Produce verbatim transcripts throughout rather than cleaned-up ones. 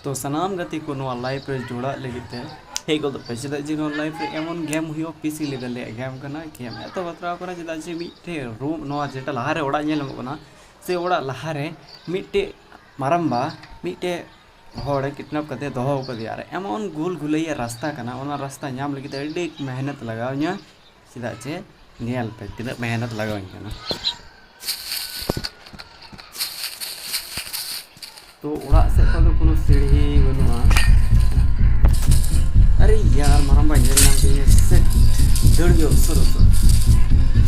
ᱛᱚ ᱥᱟᱱᱟᱢ ᱜᱟᱛᱮ ᱠᱚ ᱱᱚᱣᱟ ᱞᱟᱭᱤᱵᱷ ᱨᱮ ᱡᱚᱲᱟᱜ ᱞᱟᱹᱜᱤᱫ ᱛᱮ ᱦᱮᱡ ᱜᱚᱫᱚᱜ ᱯᱮ, ᱪᱮᱫᱟᱜ ᱡᱮ ᱱᱚᱣᱟ ᱞᱟᱭᱤᱵᱷ ᱨᱮ ᱮᱢᱚᱱ ᱜᱮᱢ ᱦᱩᱭᱩᱜᱼᱟ, ᱯᱤᱥᱤ ᱞᱮᱵᱮᱞ ᱨᱮᱭᱟᱜ ᱜᱮᱢ ᱠᱟᱱᱟ᱾ ᱜᱮᱢ ᱮᱛᱚ ᱵᱟᱛᱨᱟᱣ ᱠᱟᱱᱟ, ᱪᱮᱫᱟᱜ ᱡᱮ ᱢᱤᱫᱴᱮᱡ ᱨᱩᱢ, ᱱᱚᱣᱟ ᱡᱮᱴᱟ ᱞᱟᱦᱟᱨᱮ ᱚᱲᱟᱜ ᱧᱮᱞ ᱧᱟᱢᱚᱜ ᱠᱟᱱᱟ, ᱥᱮ ᱚᱲᱟᱜ ᱞᱟᱦᱟᱨᱮ ᱢᱤᱫᱴᱮᱡ ᱢᱟᱨᱟᱢᱵᱟ ᱢᱤᱫᱴᱮᱡ ᱦᱚᱲᱮ ᱠᱤᱰᱱᱮᱯ ᱠᱟᱛᱮ ᱫᱚᱦᱚ ᱟᱠᱟᱫᱮᱭᱟ, ᱟᱨ ᱮᱢᱚᱱ ᱜᱩᱞ ᱜᱩᱞᱟᱹᱭᱟ ᱨᱟᱥᱛᱟ ᱠᱟᱱᱟ, ᱚᱱᱟ ᱨᱟᱥᱛᱟ ᱧᱟᱢ ᱞᱟᱹᱜᱤᱫ ᱛᱮ ᱟᱹᱰᱤ ᱢᱮᱦᱱᱚᱛ ᱞᱟᱜᱟᱣ ᱤᱧᱟᱹ᱾ ᱪᱮᱫᱟᱜ ᱪᱮ ᱧᱮᱞ ᱯᱮ ᱛᱤᱱᱟᱹᱜ ᱢᱮᱦᱱᱚᱛ ᱞᱟᱜᱟᱣ ᱤᱧ ᱠᱟᱱᱟ᱾ ᱛᱚ ᱚᱲᱟᱜ ᱥᱮᱫ ᱠᱷᱚᱱ ᱫᱚ ᱠᱳᱱᱳ ᱥᱤᱲᱦᱤ ᱵᱟᱹᱱᱩᱜᱼᱟ᱾ ᱟᱨᱮ ᱭᱟᱨ, ᱢᱟᱨᱟᱝ ᱵᱟᱭ ᱧᱮᱞ ᱧᱟᱢ ᱠᱮᱫᱤᱧᱟ ᱥᱮ᱾ ᱫᱟᱹᱲ ᱜᱮ ᱩᱥᱟᱹᱨ ᱩᱥᱟᱹᱨ᱾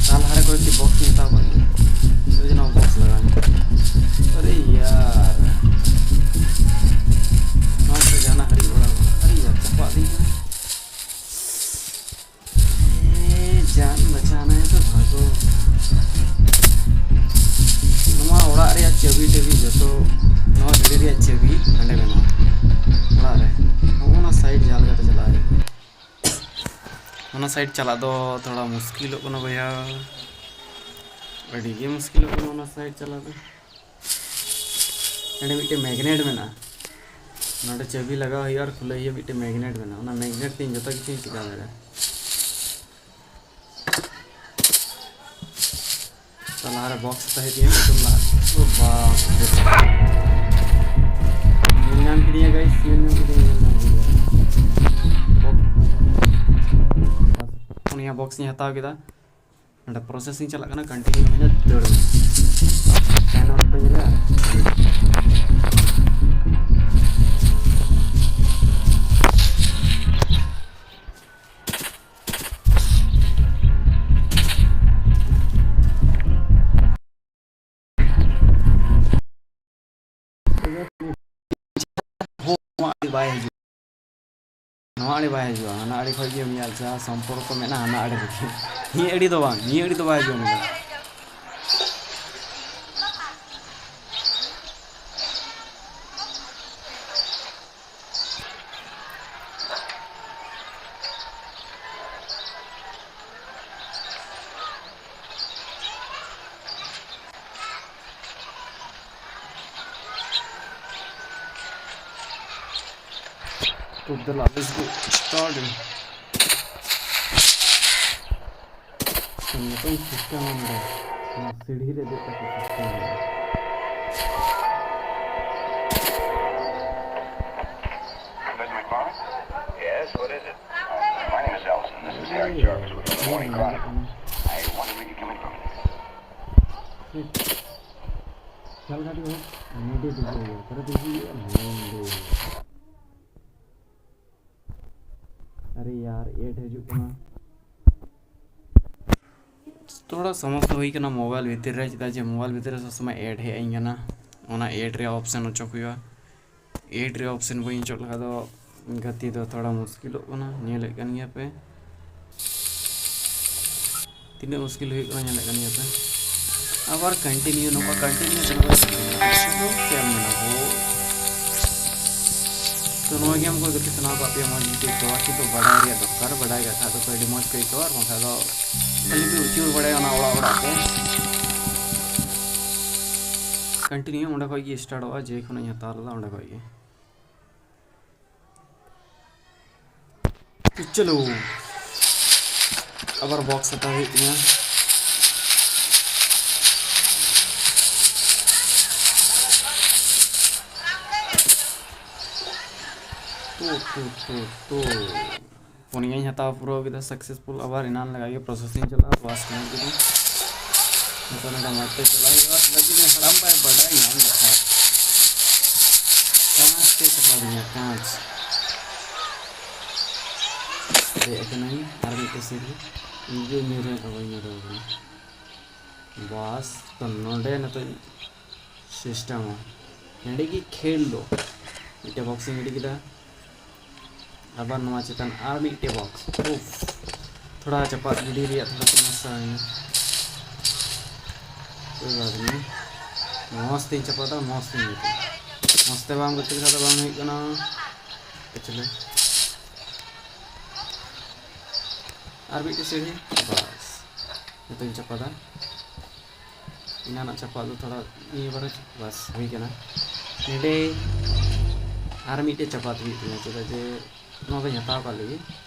ᱛᱟᱨ ᱞᱟᱦᱟᱨᱮ ᱠᱚᱭᱮᱠᱴᱤ ᱵᱚᱠᱥ ᱤᱧ ᱦᱟᱛᱟᱣ ᱠᱟᱜ ᱜᱮ᱾ ᱪᱮᱫ ᱡᱮᱱᱚ ᱵᱚᱠᱥ ᱞᱟᱜᱟᱣ ᱤᱧ᱾ ᱟᱨᱮ ᱭᱟᱨ, ᱱᱚᱣᱟ ᱠᱚᱨᱮ ᱡᱟᱦᱟᱱᱟᱜ ᱦᱟᱹᱨᱤᱡ ᱚᱲᱟᱜ᱾ ᱟᱨᱮ ᱭᱟᱨ, ᱪᱟᱯᱟᱫ ᱫᱤᱧ ᱠᱟᱱᱟ᱾ ᱮ ᱡᱟᱱ ᱵᱟᱪᱟᱱᱟ ᱦᱮ ᱛᱚ ᱵᱷᱟᱜᱚ᱾ ᱱᱚᱣᱟ ᱚᱲᱟᱜ ᱨᱮᱭᱟᱜ ᱪᱟᱹᱵᱤ ᱴᱟᱹᱵᱤ ᱡᱚᱛᱚ, ᱱᱚᱣᱟ ᱜᱟᱹᱰᱤ ᱨᱮᱭᱟᱜ ᱪᱟᱹᱵᱤ ᱦᱟᱸᱰᱮ ᱢᱮᱱᱟᱜᱼᱟ, ᱚᱲᱟᱜ ᱨᱮ᱾ ᱦᱚᱸᱜᱼᱚ ᱱᱟ ᱥᱟᱭᱤᱰ ᱡᱟᱦᱟᱸ ᱞᱮᱠᱟᱛᱮ ᱪᱟᱞᱟᱜ ᱦᱩᱭᱩᱜᱼᱟ᱾ ᱚᱱᱟ ᱥᱟᱭᱤᱰ ᱪᱟᱞᱟᱜ ᱫᱚ ᱛᱷᱚᱲᱟ ᱢᱩᱥᱠᱤᱞᱚᱜ ᱠᱟᱱᱟ ᱵᱚᱭᱦᱟ, ᱟᱹᱰᱤ ᱜᱮ ᱢᱩᱥᱠᱤᱞᱚᱜ ᱠᱟᱱᱟ ᱚᱱᱟ ᱥᱟᱭᱤᱰ ᱪᱟᱞᱟᱜ ᱫᱚ᱾ ᱱᱚᱰᱮ ᱢᱤᱫᱴᱮᱱ ᱢᱮᱜᱱᱮᱴ ᱢᱮᱱᱟᱜᱼᱟ, ᱱᱚᱰᱮ ᱪᱟᱹᱵᱤ ᱞᱟᱜᱟᱣ ᱦᱩᱭᱩᱜᱼᱟ ᱟᱨ ᱠᱷᱩᱞᱟᱹᱣ ᱦᱩᱭᱩᱜᱼᱟ᱾ ᱢᱤᱫᱴᱮᱱ ᱢᱮᱜᱱᱮᱴ ᱢᱮᱱᱟᱜᱼᱟ, ᱚᱱᱟ ᱢᱮᱜᱱᱮᱴ ᱛᱮ ᱤᱧ ᱡᱚᱛᱚ ᱠᱤᱪᱷᱩᱧ ᱪᱤᱠᱟ ᱫᱟᱲᱮᱭᱟᱜᱼᱟ᱾ ᱛᱚ ᱞᱟᱦᱟᱨᱮ ᱵᱚᱠᱥ ᱛᱟᱦᱮᱸ ᱛᱤᱧᱟᱹ, ᱮᱠᱫᱚᱢ ᱞᱟᱦᱟ᱾ ᱳ ᱵᱟᱯ ᱨᱮ᱾ ᱧᱮᱞ ᱧᱟᱢ ᱠᱤᱫᱤᱧᱟ guys, ᱧᱮᱞ ᱧᱟᱢ ᱠᱤᱫᱤᱧᱟ, ᱧᱮᱞ ᱧᱟᱢ ᱠᱤᱫᱤᱧᱟ᱾ ᱵᱚᱠᱥ᱾ ᱯᱩᱱᱭᱟ ᱵᱚᱠᱥ ᱤᱧ ᱦᱟᱛᱟᱣ ᱠᱮᱫᱟ᱾ ᱱᱚᱰᱮ ᱯᱨᱚᱥᱮᱥᱤᱝ ᱪᱟᱞᱟᱜ ᱠᱟᱱᱟ, ᱠᱚᱱᱴᱤᱱᱤᱭᱩ ᱦᱩᱭᱱᱟ, ᱫᱟᱹᱲ ᱢᱮ᱾ ᱛᱟᱭᱱᱚᱢ ᱨᱮᱯᱮ ᱧᱮᱞᱟ᱾ ᱱᱚᱣᱟ ᱟᱲᱮ ᱵᱟᱭ ᱦᱤᱡᱩᱜᱼᱟ, ᱱᱚᱣᱟ ᱟᱲᱮ ᱵᱟᱭ ᱦᱤᱡᱩᱜᱼᱟ, ᱦᱟᱱᱟ ᱟᱲᱮ ᱠᱷᱚᱡ ᱜᱮ ᱩᱱᱤᱭᱟᱜ ᱡᱟᱦᱟᱸ ᱥᱚᱢᱯᱚᱨᱠᱚ ᱢᱮᱱᱟᱜᱼᱟ ᱦᱟᱱᱟ ᱟᱲᱮ ᱨᱮᱜᱮ᱾ ᱱᱤᱭᱟᱹ ᱟᱲᱮ ᱫᱚ ᱵᱟᱝ, ᱱᱤᱭᱟᱹ ᱟᱲᱮ ᱫᱚ ᱵᱟᱭ ᱦᱤᱡᱩᱜᱼᱟ ᱩᱱᱤ ᱫᱚ᱾ ᱛᱚ ᱫᱮᱞᱟ, let's go, start. ᱛᱚ ᱱᱤᱛᱚᱝ system ᱚᱱᱟ ᱥᱤᱲᱦᱤ ᱨᱮ ᱫᱮᱡ ᱠᱟᱛᱮ system ᱦᱩᱭᱩᱜᱼᱟ᱾ Yes, what is it? My name is Allison. This is Harry Jarvis with the Morning Chronicle. I wonder if you can come in for a minute. ᱠᱷᱮᱞ ᱜᱟᱹᱰᱤ ᱦᱚᱸ ᱱᱚᱰᱮ ᱫᱩᱲᱩᱵ ᱦᱩᱭᱩᱜᱼᱟ, ᱚᱠᱟᱨᱮ ᱫᱩᱲᱩᱵ ᱦᱩᱭᱩᱜᱼᱟ? ᱱᱚᱰᱮ᱾ ᱟᱨᱮ ᱭᱟᱨ, ad ᱦᱤᱡᱩᱜ ᱠᱟᱱᱟ᱾ ᱛᱷᱚᱲᱟ ᱥᱚᱢᱚᱥᱥᱟ ᱦᱩᱭ ᱠᱟᱱᱟ ᱢᱳᱵᱟᱭᱤᱞ ᱵᱷᱤᱛᱤᱨ ᱨᱮ, ᱪᱮᱫᱟᱜ ᱡᱮ ᱢᱳᱵᱟᱭᱤᱞ ᱵᱷᱤᱛᱤᱨ ᱨᱮ ᱥᱚᱵ ᱥᱚᱢᱚᱭ ad ᱦᱮᱡ ᱟᱹᱧ ᱠᱟᱱᱟ᱾ ᱚᱱᱟ ad ᱨᱮᱭᱟᱜ option ᱚᱪᱚᱜ ᱦᱩᱭᱩᱜᱼᱟ᱾ Ad ᱨᱮ option ᱵᱟᱹᱧ ᱚᱪᱚᱜ ᱞᱮᱠᱷᱟᱱ ᱫᱚ ᱜᱟᱛᱮ ᱫᱚ ᱛᱷᱚᱲᱟ ᱢᱩᱥᱠᱤᱞᱚᱜ ᱠᱟᱱᱟ, ᱧᱮᱞᱮᱫ ᱠᱟᱱ ᱜᱮᱭᱟ ᱯᱮ᱾ ᱛᱤᱱᱟᱹᱜ ᱢᱩᱥᱠᱤᱞ ᱦᱩᱭᱩᱜ ᱠᱟᱱᱟ, ᱧᱮᱞᱮᱫ ᱠᱟᱱ ᱜᱮᱭᱟ ᱯᱮ᱾ ᱟᱵᱟᱨ continue, ᱱᱚᱝᱠᱟ continue ᱛᱮ ᱱᱚᱝᱠᱟ ᱪᱮᱫ ᱮᱢ ᱢᱮᱱᱟ ᱜᱳ? ᱛᱚ ᱱᱚᱣᱟ game ᱠᱚ ᱜᱟᱛᱮ ᱥᱟᱱᱟ ᱠᱟᱜ ᱯᱮᱭᱟ, ᱢᱚᱡᱽ ᱜᱮ ᱟᱹᱭᱠᱟᱹᱣᱟ, ᱠᱤᱱᱛᱩ ᱵᱟᱰᱟᱭ ᱨᱮᱭᱟᱜ ᱫᱚᱨᱠᱟᱨ, ᱵᱟᱰᱟᱭ ᱠᱟᱜ ᱠᱷᱟᱡ ᱫᱚ ᱟᱹᱰᱤ ᱢᱚᱡᱽ ᱠᱚ ᱟᱹᱭᱠᱟᱹᱣᱟ, ᱟᱨ ᱵᱟᱝᱠᱷᱟᱡ ᱫᱚ ᱠᱷᱟᱹᱞᱤ ᱯᱮ ᱩᱪᱟᱹᱲ ᱵᱟᱲᱟᱭᱟ ᱚᱱᱟ ᱚᱲᱟᱜ ᱚᱲᱟᱜ ᱛᱮ᱾ Continue ᱚᱸᱰᱮ ᱠᱷᱚᱡ ᱜᱮ startᱚᱜᱼᱟ, ᱡᱮ ᱠᱷᱚᱱᱤᱧ ᱦᱟᱛᱟᱣ ᱞᱮᱫᱟ ᱚᱸᱰᱮ ᱠᱷᱚᱡ ᱜᱮ᱾ ᱪᱚᱞᱚ, ᱟᱵᱟᱨ box ᱦᱟᱛᱟᱣ ᱦᱩᱭᱩᱜ ᱛᱤᱧᱟ᱾ ᱛᱩ, ᱛᱩ, ᱛᱩ, ᱛᱩ᱾ ᱯᱩᱱᱭᱟᱹᱧ ᱦᱟᱛᱟᱣ ᱯᱩᱨᱟᱹᱣ ᱠᱮᱫᱟ successful᱾ ᱟᱵᱟᱨ ᱮᱱᱟᱱ ᱞᱮᱠᱟ ᱜᱮ processing ᱪᱟᱞᱟᱜᱼᱟ, ᱵᱟᱥ ᱠᱟᱱᱟ ᱠᱤᱱᱛᱩ ᱱᱤᱛᱚᱜ ᱱᱚᱰᱮ ᱢᱚᱡᱽ ᱛᱮ ᱪᱟᱞᱟᱜ ᱦᱩᱭᱩᱜᱼᱟ᱾ ᱞᱟᱹᱜᱤᱫ ᱦᱟᱲᱟᱢ ᱵᱟᱭ ᱵᱟᱰᱟᱭ ᱧᱟᱢ ᱞᱮᱠᱷᱟᱱ ᱠᱟᱸᱪ ᱛᱮ ᱪᱟᱯᱟᱫᱤᱧᱟ, ᱠᱟᱸᱪ᱾ ᱫᱮᱡ ᱟᱠᱟᱱᱟᱹᱧ ᱟᱨ ᱢᱤᱫᱴᱮᱡ seat ᱨᱮ᱾ ᱤᱧ ᱜᱮ ᱧᱩᱨ ᱦᱩᱭᱩᱜᱼᱟ, ᱵᱟᱹᱧ ᱧᱩᱨ ᱟᱠᱟᱱᱟ᱾ ᱵᱟᱥ, ᱛᱚ ᱱᱚᱰᱮ ᱱᱤᱛᱚᱜ system ᱱᱚᱰᱮ ᱜᱮ ᱠᱷᱮᱞ ᱫᱚ᱾ ᱢᱤᱫᱴᱮᱡ box ᱤᱧ ᱜᱤᱰᱤ ᱠᱮᱫᱟ᱾ ᱟᱵᱟᱨ ᱱᱚᱣᱟ ᱪᱮᱛᱟᱱ ᱟᱨ ᱢᱤᱫᱴᱮᱡ box᱾ ᱩᱯᱷ, ᱛᱷᱚᱲᱟ ᱪᱟᱯᱟᱫ ᱜᱤᱰᱤ ᱨᱮᱭᱟᱜ ᱛᱷᱚᱲᱟ ᱥᱚᱢᱚᱥᱥᱟ ᱦᱩᱭᱱᱟ᱾ ᱠᱳᱭ ᱵᱟᱛ ᱱᱟᱦᱤ, ᱢᱚᱡᱽ ᱛᱮᱧ ᱪᱟᱯᱟᱫᱟ, ᱢᱚᱡᱽ ᱛᱮᱧ ᱜᱟᱛᱮᱜᱼᱟ᱾ ᱢᱚᱡᱽ ᱛᱮ ᱵᱟᱢ ᱜᱟᱛᱮ ᱞᱮᱠᱷᱟᱱ ᱫᱚ ᱵᱟᱝ ᱦᱩᱭᱩᱜ ᱠᱟᱱᱟ᱾ ᱯᱟᱪᱷᱞᱮ ᱟᱨ ᱢᱤᱫᱴᱮᱡ ᱥᱤᱲᱦᱤ, ᱵᱟᱥ᱾ ᱱᱤᱛᱚᱜ ᱤᱧ ᱪᱟᱯᱟᱫᱟ᱾ ᱮᱱᱟᱱᱟᱜ ᱪᱟᱯᱟᱫ ᱫᱚ ᱛᱷᱚᱲᱟ ᱱᱤᱭᱟᱹ ᱵᱟᱨᱮ, ᱵᱟᱥ, ᱦᱩᱭ ᱠᱟᱱᱟ᱾ ᱱᱚᱰᱮ ᱟᱨ ᱢᱤᱫᱴᱮᱡ ᱪᱟᱯᱟᱫ ᱦᱩᱭᱩᱜ ᱛᱤᱧᱟ, ᱪᱮᱫᱟᱜ ᱡᱮ ᱱᱚᱣᱟ ᱫᱚᱧ ᱦᱟᱛᱟᱣ ᱠᱟᱜ ᱞᱟᱹᱜᱤᱫ,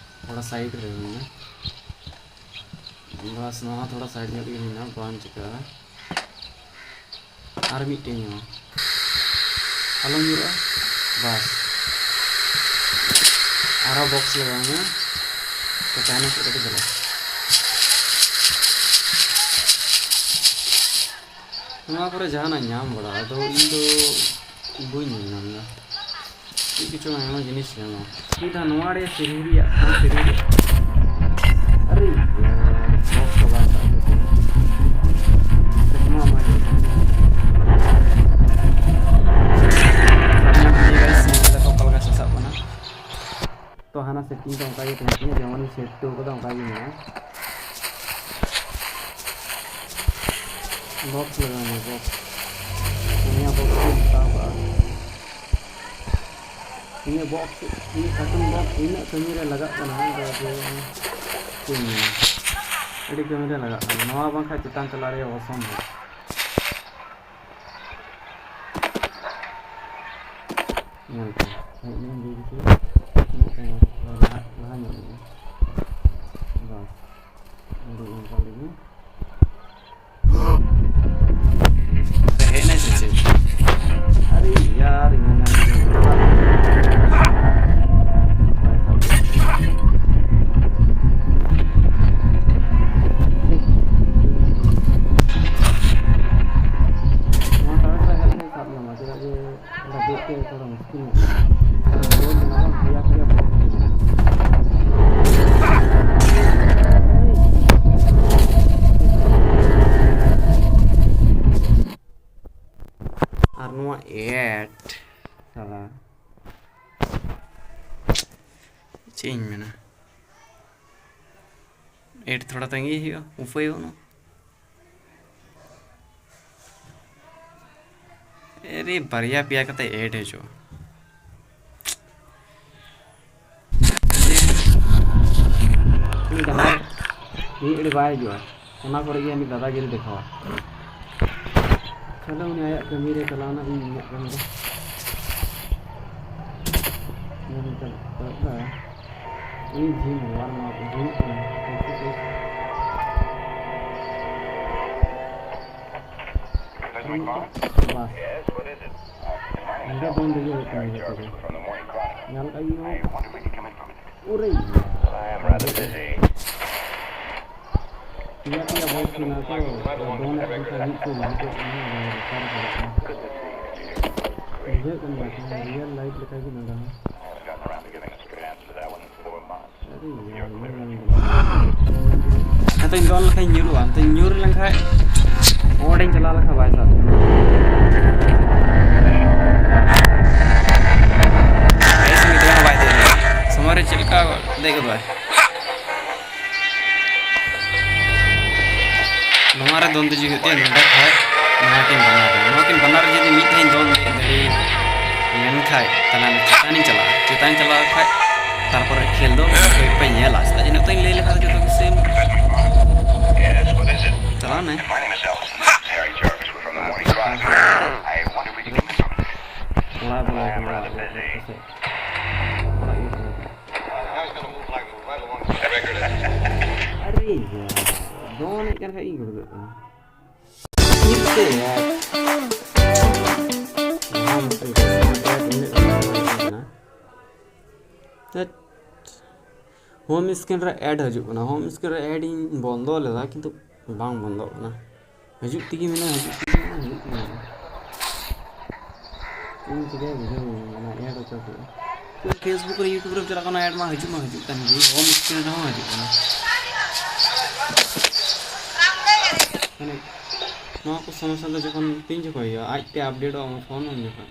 ᱛᱷᱚᱲᱟ ᱥᱟᱭᱤᱰ ᱨᱮ ᱦᱩᱭᱱᱟ᱾ ᱵᱟᱥ, ᱱᱚᱣᱟ ᱦᱚᱸ ᱛᱷᱚᱲᱟ ᱥᱟᱭᱤᱰ ᱧᱚᱜ ᱨᱮᱜᱮ ᱦᱩᱭᱱᱟ, ᱵᱟᱝ ᱪᱤᱠᱟᱹᱜᱼᱟ᱾ ᱟᱨ ᱢᱤᱫᱴᱮᱡ ᱧᱟᱢᱟ, ᱟᱞᱚᱢ ᱧᱩᱨᱩᱜᱼᱟ᱾ ᱵᱟᱥ, ᱟᱨᱚ ᱵᱚᱠᱥ ᱞᱟᱜᱟᱣ ᱢᱮ᱾ ᱛᱚ, ᱛᱟᱭᱱᱚᱢ ᱥᱮᱫ ᱠᱟᱹᱴᱤᱡ ᱪᱟᱞᱟᱜ᱾ ᱱᱚᱣᱟ ᱠᱚᱨᱮ ᱡᱟᱦᱟᱱᱟᱜ ᱧᱟᱢ ᱵᱟᱲᱟᱜᱼᱟ, ᱟᱫᱚ ᱤᱧ ᱫᱚ ᱵᱟᱹᱧ ᱧᱮᱞ ᱧᱟᱢ ᱮᱫᱟ᱾ ᱪᱮᱫ ᱠᱚᱪᱚᱝ ᱟᱭᱢᱟ ᱡᱤᱱᱤᱥ ᱧᱟᱢᱚᱜᱼᱟ᱾ ᱢᱤᱫ ᱫᱷᱟᱣ ᱱᱚᱣᱟ ᱨᱮ ᱥᱤᱨᱤ ᱨᱮᱭᱟᱜ, ᱱᱚᱣᱟ ᱥᱤᱨᱤ ᱨᱮᱭᱟᱜ᱾ ᱟᱨᱮ ᱭᱟᱨ, ᱵᱚᱠᱥ ᱫᱚ ᱵᱟᱝ ᱥᱟᱵ ᱦᱩᱭ ᱠᱟᱱᱟ᱾ ᱪᱚᱥᱢᱟ ᱢᱟ ᱦᱮᱡ ᱠᱟᱱᱟ᱾ ᱥᱟᱵ ᱧᱟᱢ ᱠᱮᱫᱮᱭᱟ guys, ᱧᱮᱞ ᱠᱮᱫᱟ ᱠᱚ ᱚᱠᱟ ᱞᱮᱠᱟ ᱥᱟᱥᱟᱵ ᱠᱟᱱᱟ᱾ ᱛᱚ ᱦᱟᱱᱟ ᱥᱮᱴᱤᱝ ᱫᱚ ᱚᱱᱠᱟ ᱜᱮ ᱛᱟᱦᱮᱸ ᱠᱟᱱᱟ, ᱡᱮᱢᱚᱱ ᱤᱧ ᱥᱮᱴ ᱦᱚᱴᱚ ᱠᱟᱫᱟ ᱚᱱᱠᱟ ᱜᱮ ᱢᱮᱱᱟᱜᱼᱟ᱾ ᱵᱚᱠᱥ ᱞᱟᱜᱟᱣ ᱢᱮ, ᱵᱚᱠᱥ᱾ ᱯᱩᱱᱭᱟ ᱵᱚᱠᱥ ᱤᱧ ᱦᱟᱛᱟᱣ ᱠᱟᱜᱼᱟ᱾ ᱱᱤᱭᱟᱹ ᱵᱚᱠᱥ, ᱱᱤᱭᱟᱹ ᱠᱟᱨᱴᱩᱱ ᱵᱚᱠᱥ ᱤᱱᱟᱹᱜ ᱠᱟᱹᱢᱤ ᱨᱮ ᱞᱟᱜᱟᱜ ᱠᱟᱱᱟ, ᱡᱮ ᱪᱮᱫ ᱤᱧ ᱢᱮᱱᱟ, ᱟᱹᱰᱤ ᱠᱟᱹᱢᱤ ᱨᱮ ᱞᱟᱜᱟᱜ ᱠᱟᱱᱟ᱾ ᱱᱚᱣᱟ ᱵᱟᱝᱠᱷᱟᱱ ᱪᱮᱛᱟᱱ ᱪᱟᱞᱟᱜ ᱨᱮᱭᱟᱜ ᱚᱥᱚᱢᱵᱷᱚᱵ᱾ ᱧᱮᱞ ᱯᱮ, ᱦᱮᱡ ᱞᱮᱱ ᱜᱮ ᱠᱤᱪᱷᱩ, ᱞᱟᱦᱟ, ᱞᱟᱦᱟ ᱧᱚᱜ ᱞᱮᱱᱟ᱾ ᱵᱟᱥ, ᱟᱹᱰᱤ ᱚᱱᱠᱟ ᱞᱮᱜᱮ᱾ ᱦᱮᱡ ᱮᱱᱟᱭ ᱥᱮ ᱪᱮᱫ? ᱟᱨᱮ ᱭᱟᱨ, ᱤᱧ ᱢᱮᱱᱟ ᱱᱚᱣᱟ ᱴᱟᱣᱟᱨ ᱨᱮ ᱦᱮᱡ ᱞᱮᱱᱠᱷᱟᱱ ᱥᱟᱵ ᱧᱟᱢᱟ, ᱪᱮᱫᱟᱜ ᱡᱮ ᱚᱸᱰᱮ ᱫᱮᱡ ᱛᱮ ᱛᱷᱚᱲᱟ ᱢᱩᱥᱠᱤᱞ ᱧᱚᱜ ᱜᱮᱭᱟ᱾ ᱟᱨ ᱵᱚᱞ ᱢᱮᱱᱟᱜᱼᱟ, ᱯᱮᱭᱟ ᱯᱮᱭᱟ ᱵᱚᱞ᱾ ᱟᱨ ᱱᱚᱣᱟ ᱮᱰ ᱥᱟᱞᱟ, ᱪᱮᱫ ᱤᱧ ᱢᱮᱱᱟ, ᱮᱰ ᱛᱷᱚᱲᱟ ᱛᱟᱺᱜᱤ ᱦᱩᱭᱩᱜᱼᱟ, ᱩᱯᱟᱹᱭ ᱵᱟᱹᱱᱩᱜᱼᱟ᱾ ᱟᱨᱮ, ᱵᱟᱨᱭᱟ ᱯᱮᱭᱟ ᱠᱟᱛᱮ ᱮᱰ ᱦᱤᱡᱩᱜᱼᱟ᱾ ᱩᱱᱤ ᱡᱟᱦᱟᱸᱭ ᱢᱤᱫ ᱜᱷᱟᱹᱲᱤ ᱵᱟᱭ ᱦᱤᱡᱩᱜᱼᱟ, ᱚᱱᱟ ᱠᱚᱨᱮ ᱜᱮ ᱩᱱᱤ ᱫᱟᱫᱟᱜᱤᱨᱤ ᱫᱮᱠᱷᱟᱣᱟ᱾ ᱪᱚᱞᱚ, ᱩᱱᱤ ᱟᱭᱟᱜ ᱠᱟᱹᱢᱤ ᱨᱮ ᱪᱟᱞᱟᱣ ᱮᱱᱟ, ᱤᱧ ᱤᱧᱟᱹᱜ ᱠᱟᱹᱢᱤ ᱨᱮ᱾ ᱧᱮᱞ ᱪᱟᱞᱟᱜ ᱠᱟᱱᱟ᱾ ᱩᱱᱤ ᱡᱤᱢ ᱳᱣᱟᱨᱢ ᱟᱯ ᱦᱩᱭᱩᱜ ᱠᱟᱱᱟ᱾ ᱵᱟᱥ᱾ ᱚᱸᱰᱮ ᱵᱚᱱ ᱫᱮᱡᱚᱜ ᱦᱩᱭᱩᱜ ᱠᱟᱱᱟ ᱡᱚᱛᱚ ᱜᱮ᱾ ᱧᱮᱞ ᱠᱟᱜ ᱜᱮ ᱵᱚᱱ᱾ ᱚᱨᱮ ᱤᱭᱟᱹ᱾ ᱯᱮᱭᱟ ᱯᱮᱭᱟ ᱵᱚᱭᱮᱥ ᱢᱮᱱᱟᱜᱼᱟ ᱛᱚ, ᱫᱚᱱ ᱮᱫ ᱠᱟᱱ ᱠᱷᱟᱡ ᱢᱤᱫ ᱥᱚ ᱵᱟᱝ ᱦᱤᱡᱩᱜ ᱠᱟᱱᱟ, ᱵᱟᱝ ᱨᱚᱲ ᱠᱟᱱᱟ᱾ ᱵᱩᱡᱷᱟᱹᱜ ᱠᱟᱱ ᱜᱮᱭᱟ ᱛᱚ, ᱨᱤᱭᱮᱞ ᱞᱟᱭᱤᱯᱷ ᱞᱮᱠᱟ ᱜᱮ ᱱᱚᱰᱮ ᱦᱚᱸ᱾ ᱟᱨᱮ ᱭᱟᱨ, ᱧᱮᱞ ᱧᱟᱢ ᱠᱮᱫᱟ᱾ ᱱᱤᱛᱚᱜ ᱤᱧ ᱫᱚᱱ ᱞᱮᱠᱷᱟᱱ ᱧᱩᱨᱩᱜᱼᱟ, ᱱᱤᱛᱚᱜ ᱧᱩᱨ ᱞᱮᱱᱠᱷᱟᱱ ᱚᱸᱰᱮᱧ ᱪᱟᱞᱟᱣ ᱞᱮᱱᱠᱷᱟᱱ ᱵᱟᱭ ᱥᱟᱵ ᱛᱤᱧᱟ᱾ ᱵᱟᱭ ᱥᱟᱵ ᱛᱤᱧᱟ, ᱵᱟᱭ ᱫᱮᱡ ᱞᱮᱱᱟ᱾ ᱥᱚᱢᱚᱭ ᱨᱮ ᱪᱮᱫ ᱞᱮᱠᱟ ᱫᱮᱡ ᱜᱚᱫᱚᱜᱼᱟᱭ᱾ ᱱᱚᱣᱟ ᱨᱮ ᱫᱚᱱ ᱫᱮᱡᱚᱜ ᱦᱩᱭᱩᱜ ᱛᱤᱧᱟ, ᱱᱚᱰᱮ ᱠᱷᱚᱡ ᱱᱚᱣᱟ ᱠᱤᱱ ᱵᱟᱱᱟᱨ ᱨᱮ, ᱱᱚᱣᱟ ᱠᱤᱱ ᱵᱟᱱᱟᱨ ᱨᱮ ᱡᱩᱫᱤ ᱢᱤᱫ ᱫᱷᱟᱣ ᱤᱧ ᱫᱚᱱ ᱫᱮᱡ ᱫᱟᱲᱮᱭᱟᱜ ᱞᱮᱱᱠᱷᱟᱡ, ᱛᱟᱦᱞᱮ ᱚᱱᱟ ᱪᱮᱛᱟᱱᱤᱧ ᱪᱟᱞᱟᱜᱼᱟ᱾ ᱪᱮᱛᱟᱱᱤᱧ ᱪᱟᱞᱟᱣ ᱞᱮᱱᱠᱷᱟᱡ ᱛᱟᱨᱯᱚᱨᱮ ᱠᱷᱮᱞ ᱫᱚ ᱚᱠᱚᱭ ᱚᱠᱚᱭ ᱧᱮᱞᱟ᱾ ᱪᱮᱫᱟᱜ ᱡᱮ ᱱᱤᱛᱚᱜ ᱤᱧ ᱞᱟᱹᱭ ᱞᱮᱠᱷᱟᱡ ᱫᱚ ᱡᱚᱛᱚ ᱜᱮ ᱥᱮᱢ᱾ ᱪᱟᱞᱟᱣ ᱱᱟᱭ᱾ ᱚᱲᱟᱜ ᱵᱚᱞᱚ ᱠᱟᱱᱟ, ᱚᱲᱟᱜ ᱜᱮ ᱠᱟᱱᱟ᱾ ᱟᱨᱮ ᱭᱟᱨ, ᱫᱚᱱᱮᱫ ᱠᱟᱱ ᱠᱷᱟᱡ ᱤᱧ ᱜᱷᱩᱲᱜᱟᱹᱜ ᱠᱟᱱᱟ᱾ ᱪᱮᱫ ᱛᱮ ᱭᱟᱨ? ᱱᱚᱣᱟ ᱢᱩᱥᱠᱤᱞ ᱜᱮ, ᱱᱚᱣᱟ ᱰᱨᱟᱭᱤᱵᱷ ᱩᱱᱟᱹᱜ ᱜᱟᱱ ᱵᱟᱝ ᱛᱟᱦᱮᱸ ᱠᱟᱱᱟ᱾ ᱫᱷᱟᱹᱴ᱾ ᱦᱳᱢ ᱥᱠᱨᱤᱱ ᱨᱮ ᱮᱰ ᱦᱤᱡᱩᱜ ᱠᱟᱱᱟ᱾ ᱦᱳᱢ ᱥᱠᱨᱤᱱ ᱨᱮ ᱮᱰ ᱤᱧ ᱵᱚᱱᱫᱚ ᱞᱮᱫᱟ, ᱠᱤᱱᱛᱩ ᱵᱟᱝ ᱵᱚᱱᱫᱚᱜ ᱠᱟᱱᱟ᱾ ᱦᱤᱡᱩᱜ ᱛᱮᱜᱮ ᱢᱮᱱᱟᱜᱼᱟ, ᱦᱤᱡᱩᱜ ᱛᱮᱜᱮ ᱢᱮᱱᱟᱜᱼᱟ, ᱦᱤᱡᱩᱜ ᱛᱮᱜᱮ ᱢᱮᱱᱟᱜᱼᱟ᱾ ᱪᱮᱫ ᱤᱧ ᱪᱤᱠᱟᱹᱭᱟ ᱵᱩᱡᱷᱟᱹᱣ ᱵᱟᱹᱧ ᱧᱟᱢ ᱠᱟᱱᱟ, ᱮᱰ ᱦᱚᱪᱚ ᱠᱮᱫᱼᱟ᱾ Facebook ᱨᱮ, YouTube ᱨᱮᱢ ᱪᱟᱞᱟᱜ ᱠᱟᱱᱟ, ᱮᱰ ᱢᱟ ᱦᱤᱡᱩᱜ ᱢᱟ ᱦᱤᱡᱩᱜ ᱠᱟᱱ ᱜᱮ, ᱦᱳᱢ ᱥᱠᱨᱤᱱ ᱨᱮᱦᱚᱸ ᱦᱤᱡᱩᱜ ᱠᱟᱱᱟ᱾ ᱢᱟᱱᱮ, ᱱᱚᱣᱟ ᱠᱚ ᱥᱚᱢᱚᱥᱥᱟ ᱫᱚ ᱡᱚᱠᱷᱚᱱ ᱛᱤᱱ ᱡᱚᱠᱷᱚᱱ ᱦᱩᱭᱩᱜᱼᱟ, ᱟᱡᱛᱮ ᱟᱯᱰᱮᱴᱚᱜᱼᱟ ᱟᱢᱟᱜ ᱯᱷᱳᱱ, ᱩᱱ ᱡᱚᱠᱷᱚᱱ᱾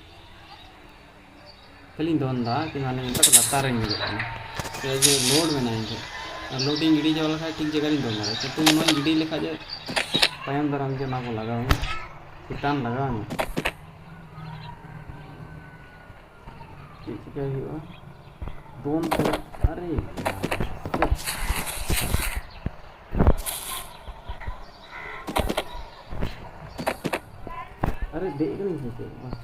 ᱠᱷᱟᱹᱞᱤᱧ ᱫᱚᱱ ᱮᱫᱟ, ᱠᱤ ᱢᱟᱱᱮ ᱱᱤᱛᱚᱜ ᱞᱟᱛᱟᱨ ᱨᱮᱧ ᱧᱩᱨᱩᱜ ᱠᱟᱱᱟ᱾ ᱪᱮᱫᱟᱜ ᱡᱮ ᱞᱳᱰ ᱢᱮᱱᱟᱜᱼᱟ ᱤᱧ ᱴᱷᱮᱱ᱾ ᱟᱨ ᱞᱳᱰ ᱤᱧ ᱜᱤᱰᱤ ᱪᱟᱵᱟ ᱞᱮᱠᱷᱟᱡ ᱴᱷᱤᱠ ᱡᱟᱭᱜᱟ ᱨᱤᱧ ᱫᱚᱱ ᱫᱟᱲᱮᱭᱟᱜᱼᱟ, ᱠᱤᱱᱛᱩ ᱱᱚᱣᱟᱧ ᱜᱤᱰᱤ ᱞᱮᱠᱷᱟᱡ ᱡᱮ ᱛᱟᱭᱚᱢ ᱫᱟᱨᱟᱢ ᱡᱮ ᱚᱱᱟ ᱠᱚ ᱞᱟᱜᱟᱣ ᱤᱧ, ᱪᱮᱛᱟᱱ ᱞᱟᱜᱟᱣ ᱤᱧ᱾ ᱪᱮᱫ ᱪᱤᱠᱟᱹᱭ ᱦᱩᱭᱩᱜᱼᱟ? ᱫᱚᱱ ᱛᱮ, ᱟᱨᱮ ᱭᱟᱨ, ᱟᱨᱮ ᱫᱮᱡ ᱠᱟᱹᱱᱟᱹᱧ ᱥᱮ ᱪᱮᱫ? ᱵᱟᱝ᱾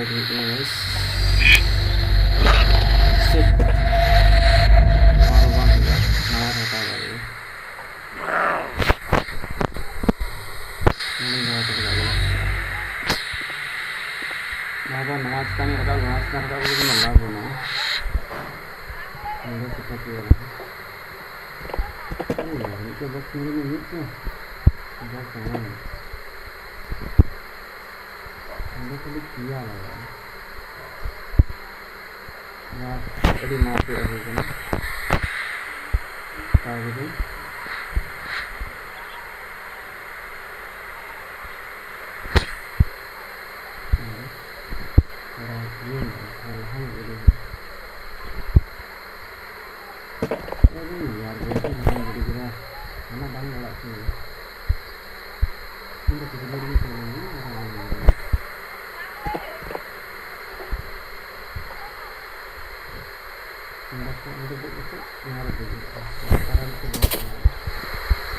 ᱦᱩᱭᱩᱜ ᱠᱟᱱᱟ, guys᱾ Shit᱾ ᱱᱚᱣᱟ ᱫᱚ ᱵᱟᱝ ᱦᱩᱭᱩᱜᱼᱟ᱾ ᱱᱟᱣᱟ ᱨᱮ ᱦᱟᱛᱟᱣ ᱫᱟᱲᱮᱭᱟᱜᱼᱟ᱾ ᱱᱚᱣᱟ ᱫᱚ ᱱᱚᱣᱟ ᱪᱮᱛᱟᱱ ᱨᱮ ᱨᱟᱠᱟᱵ, ᱱᱚᱣᱟ ᱪᱮᱛᱟᱱ ᱨᱮ ᱨᱟᱠᱟᱵ ᱠᱟᱛᱮ ᱫᱚ ᱞᱟᱵᱷ ᱵᱟᱹᱱᱩᱜᱼᱟ᱾ ᱱᱚᱰᱮ ᱪᱤᱠᱟᱹ ᱠᱮᱭᱟ? ᱮᱭ ᱭᱟᱨ, ᱢᱤᱫᱴᱮᱱ box ᱧᱮᱞ ᱢᱮ, ᱢᱤᱫᱴᱮᱱ box ᱮᱢᱟᱭ ᱢᱮ᱾ ᱱᱚᱰᱮ ᱠᱷᱟᱹᱞᱤ ᱯᱮᱭᱟ ᱞᱟᱜᱟᱜᱼᱟ᱾ ᱱᱚᱣᱟ ᱟᱹᱰᱤ ᱢᱟᱨᱮ ᱦᱩᱭ ᱠᱟᱱᱟ᱾ ᱦᱟᱛᱟᱣ ᱠᱤᱫᱟᱹᱧ᱾ ᱛᱷᱚᱲᱟ ᱤᱭᱟᱹ ᱧᱚᱜ, ᱛᱷᱚᱲᱟ ᱞᱟᱦᱟ ᱧᱚᱜ ᱤᱫᱤ ᱦᱩᱭᱩᱜᱼᱟ᱾ ᱟᱹᱰᱤ ᱭᱟᱨ ᱵᱟᱹᱲᱛᱤ ᱞᱟᱦᱟᱧ ᱜᱤᱰᱤ ᱠᱮᱫᱟ᱾ ᱚᱱᱟ ᱵᱟᱝ ᱞᱟᱲᱟᱜ ᱠᱟᱱᱟ᱾ ᱤᱧ ᱫᱚ ᱠᱩᱠᱞᱤ ᱨᱮᱜᱮ ᱛᱟᱦᱮᱸ ᱞᱮᱱᱟ, ᱟᱨ ᱵᱟᱝ ᱧᱟᱢ ᱞᱮᱱᱟ᱾ ᱚᱸᱰᱮ ᱠᱷᱚᱱ ᱚᱸᱰᱮ ᱫᱮᱡ ᱠᱟᱛᱮ ᱱᱚᱣᱟ ᱨᱮ ᱫᱮᱡ ᱦᱩᱭᱩᱜᱼᱟ᱾ ᱠᱟᱨᱮᱱᱴ ᱠᱚ ᱵᱟᱝ ᱛᱟᱦᱮᱸ ᱞᱮᱱᱟ᱾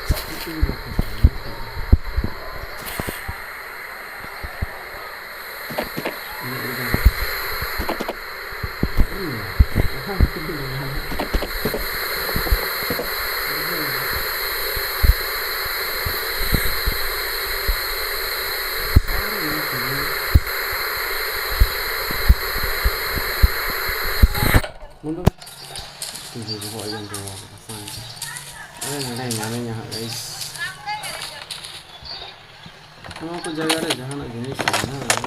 ᱪᱮᱫ ᱛᱮᱜᱮ ᱵᱟᱠᱚ ᱛᱟᱦᱮᱸ ᱞᱮᱱᱟ᱾ ᱤᱧᱟᱹᱜ ᱨᱮᱫᱚ ᱤᱧ ᱚᱠᱟ ᱠᱷᱟᱹᱛᱤᱨ ᱛᱮ ᱵᱟᱝ ᱜᱟᱱᱚᱜ? ᱢᱩᱱᱰᱩ᱾ ᱛᱤᱡᱩ ᱵᱚᱦᱚᱜ ᱮ ᱡᱚᱢ ᱪᱟᱵᱟ ᱠᱮᱫᱟ, ᱥᱟᱝ ᱛᱮ᱾ ᱟᱞᱮ ᱱᱚᱰᱮ ᱧᱟᱢᱤᱧᱟ ᱦᱟᱸᱜ, guys᱾ ᱱᱚᱣᱟ ᱠᱚ ᱡᱟᱭᱜᱟ ᱨᱮ ᱡᱟᱦᱟᱱᱟᱜ ᱡᱤᱱᱤᱥ ᱢᱮᱱᱟᱜᱼᱟ?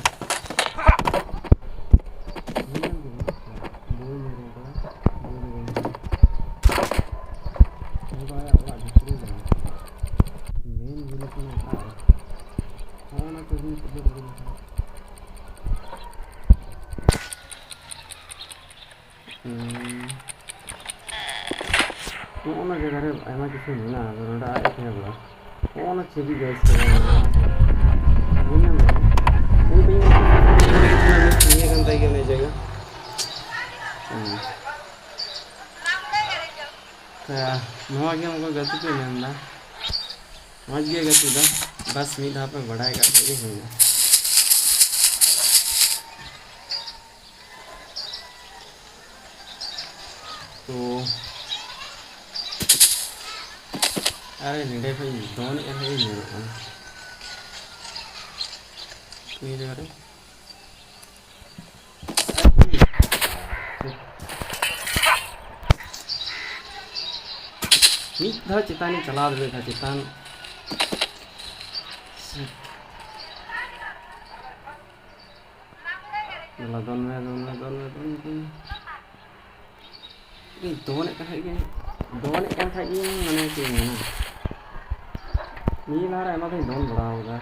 ᱧᱮᱞ ᱜᱮ ᱵᱟᱹᱱᱩᱜ ᱠᱚᱣᱟ᱾ ᱵᱳᱭ ᱧᱮᱞ ᱠᱟᱫᱟ, ᱵᱳᱭ ᱫᱚ ᱵᱟᱹᱱᱩᱜ ᱠᱟᱫᱟ᱾ ᱱᱚᱣᱟ ᱫᱚ ᱟᱭᱟᱜ ᱚᱲᱟᱜ ᱵᱷᱤᱛᱨᱤ ᱨᱮ ᱢᱮᱱᱟᱜᱼᱟ᱾ ᱢᱮᱱ ᱡᱤᱱᱤᱥ ᱢᱟ ᱚᱠᱟᱨᱮ? ᱦᱚᱸᱜᱼᱚ ᱱᱟ ᱠᱚ ᱡᱤᱱᱤᱥ ᱩᱫᱩᱜ ᱟᱹᱜᱩ ᱞᱮᱠᱷᱟᱱ᱾ ᱦᱩᱸ᱾ ᱱᱚᱜᱼᱚ ᱱᱟ ᱡᱟᱭᱜᱟ ᱨᱮ ᱟᱭᱢᱟ ᱠᱤᱪᱷᱩ ᱢᱮᱱᱟᱜᱼᱟ, ᱟᱫᱚ ᱱᱚᱰᱮ ᱟᱡ ᱮ ᱛᱟᱦᱮᱸ ᱵᱟᱲᱟᱜᱼᱟ᱾ ᱱᱚᱜᱼᱚ ᱱᱟ ᱪᱷᱚᱵᱤ, guys, ᱠᱚ ᱧᱮᱞ ᱧᱟᱢᱚᱜᱼᱟ᱾ ᱵᱩᱡᱽ ᱧᱟᱢ ᱫᱟᱲᱮᱭᱟᱜᱼᱟ? ᱱᱤᱭᱟᱹ ᱠᱟᱱ ᱛᱟᱭ ᱜᱮᱭᱟ ᱱᱤᱭᱟᱹ ᱡᱟᱭᱜᱟ᱾ ᱦᱩᱸ᱾ ᱛᱚ, ᱱᱚᱣᱟ ᱜᱮ ᱩᱱᱠᱩ ᱜᱟᱛᱮ ᱠᱚ ᱢᱮᱱᱫᱟ᱾ ᱢᱚᱡᱽ ᱜᱮ ᱜᱟᱛᱮ ᱫᱚ, ᱵᱟᱥ ᱢᱤᱫ ᱫᱷᱟᱣ ᱯᱮ ᱵᱟᱲᱟᱭ ᱠᱟᱜ ᱠᱷᱟᱡ ᱜᱮ ᱦᱩᱭᱱᱟ᱾ ᱛᱚ, ᱟᱨᱮ ᱱᱚᱰᱮ ᱠᱷᱚᱡ ᱤᱧ ᱫᱚᱱᱮᱫ ᱠᱟᱱ ᱠᱷᱟᱡ ᱤᱧ ᱧᱮᱞᱚᱜ ᱠᱟᱱᱟ᱾ ᱱᱤᱭᱟᱹ ᱡᱟᱭᱜᱟ ᱨᱮ᱾ ᱢᱤᱫ ᱫᱷᱟᱣ ᱪᱮᱛᱟᱱᱤᱧ ᱪᱟᱞᱟᱣ ᱫᱟᱲᱮᱭᱟᱜ ᱠᱷᱟᱡ ᱪᱮᱛᱟᱱ᱾ ᱫᱮᱞᱟ, ᱫᱚᱱ ᱢᱮ, ᱫᱚᱱ ᱢᱮ, ᱫᱚᱱ ᱢᱮ, ᱫᱚᱱ ᱢᱮ, ᱫᱚᱱ ᱢᱮ᱾ ᱤᱧ ᱫᱚᱱᱮᱫ ᱠᱟᱱ ᱠᱷᱟᱡ ᱜᱮ, ᱫᱚᱱᱮᱫ ᱠᱟᱱ ᱠᱷᱟᱡ ᱜᱮ, ᱢᱟᱱᱮ ᱪᱮᱫ ᱤᱧ ᱢᱮᱱᱟ, ᱱᱤᱭᱟᱹ ᱞᱟᱦᱟ ᱨᱮ ᱟᱭᱢᱟ ᱫᱷᱟᱣ ᱤᱧ ᱫᱚᱱ ᱵᱟᱲᱟ ᱟᱠᱟᱫᱟ᱾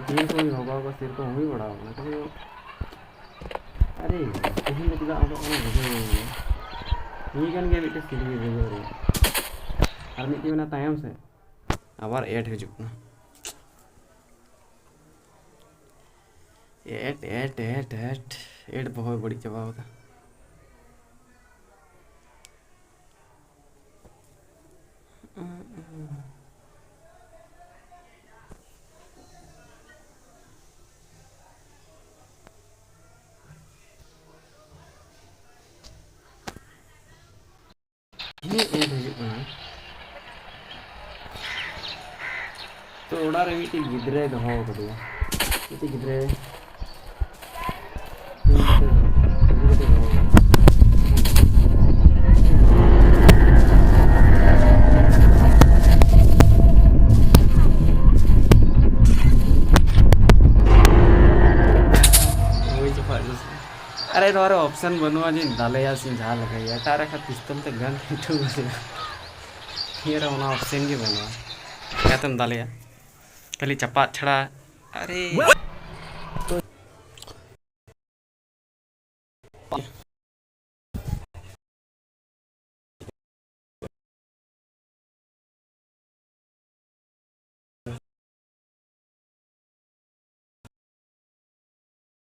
ᱡᱤᱞ ᱠᱚ ᱦᱩᱭ ᱵᱟᱵᱟ ᱠᱚ ᱥᱮᱨᱚᱠᱚᱢ ᱦᱩᱭ ᱵᱟᱲᱟ ᱟᱠᱟᱱᱟ, ᱠᱤᱱᱛᱩ ᱟᱨᱮ, ᱛᱮᱦᱮᱧ ᱫᱚ ᱪᱮᱫᱟᱜ ᱚᱰᱚᱠ ᱠᱟᱱᱟ ᱵᱩᱡᱷᱟᱹᱣ ᱵᱟᱹᱧ ᱧᱟᱢ ᱮᱫᱟ᱾ ᱱᱤᱭᱟᱹ ᱠᱟᱱ ᱜᱮᱭᱟ ᱢᱤᱫᱴᱮᱱ ᱥᱤᱲᱤ ᱵᱩᱡᱷᱟᱹᱣ ᱨᱮ᱾ ᱟᱨ ᱢᱤᱫᱴᱮᱱ ᱢᱮᱱᱟᱜᱼᱟ ᱛᱟᱭᱚᱢ ᱥᱮᱫ, ᱟᱵᱟᱨ ᱮᱰ ᱦᱤᱡᱩᱜ ᱠᱟᱱᱟ᱾ Ad, ad, ad, ad, ad ᱵᱚᱦᱚᱭ ᱵᱟᱹᱲᱤᱡ ᱪᱟᱵᱟ ᱠᱟᱫᱟ᱾ ᱦᱮᱸ, ᱮᱰ ᱦᱤᱡᱩᱜ ᱠᱟᱱᱟ᱾ ᱛᱚ, ᱚᱲᱟᱜ ᱨᱮ ᱢᱤᱫᱴᱤᱡ ᱜᱤᱫᱽᱨᱟᱹᱭ ᱫᱚᱦᱚ ᱟᱠᱟᱫᱮᱭᱟ᱾ ᱢᱤᱫᱴᱤᱡ ᱜᱤᱫᱽᱨᱟᱹ᱾ ᱦᱳᱭ, ᱪᱟᱯᱟᱫ ᱜᱚᱥᱮ᱾ ᱟᱨᱮ, ᱱᱚᱣᱟ ᱨᱮ ᱚᱯᱥᱮᱱ ᱵᱟᱹᱱᱩᱜᱼᱟ ᱡᱮ ᱫᱟᱞᱮᱭᱟ ᱥᱮ ᱡᱟᱦᱟᱸ ᱞᱮᱠᱟᱭᱟ᱾ ᱮᱴᱟᱜ ᱨᱮ ᱠᱷᱟᱱ ᱯᱤᱥᱛᱚᱞ ᱛᱮ ᱜᱟᱱ ᱦᱚᱪᱚ ᱜᱚᱥᱮ᱾ ᱱᱤᱭᱟᱹ ᱨᱮ ᱚᱱᱟ ᱚᱯᱥᱮᱱ ᱜᱮ ᱵᱟᱹᱱᱩᱜᱼᱟ᱾ ᱪᱤᱠᱟᱹᱛᱮᱢ ᱫᱟᱞᱮᱭᱟ? ᱠᱷᱟᱹᱞᱤ ᱪᱟᱯᱟᱫ ᱪᱷᱟᱲᱟ᱾ ᱟᱨᱮ᱾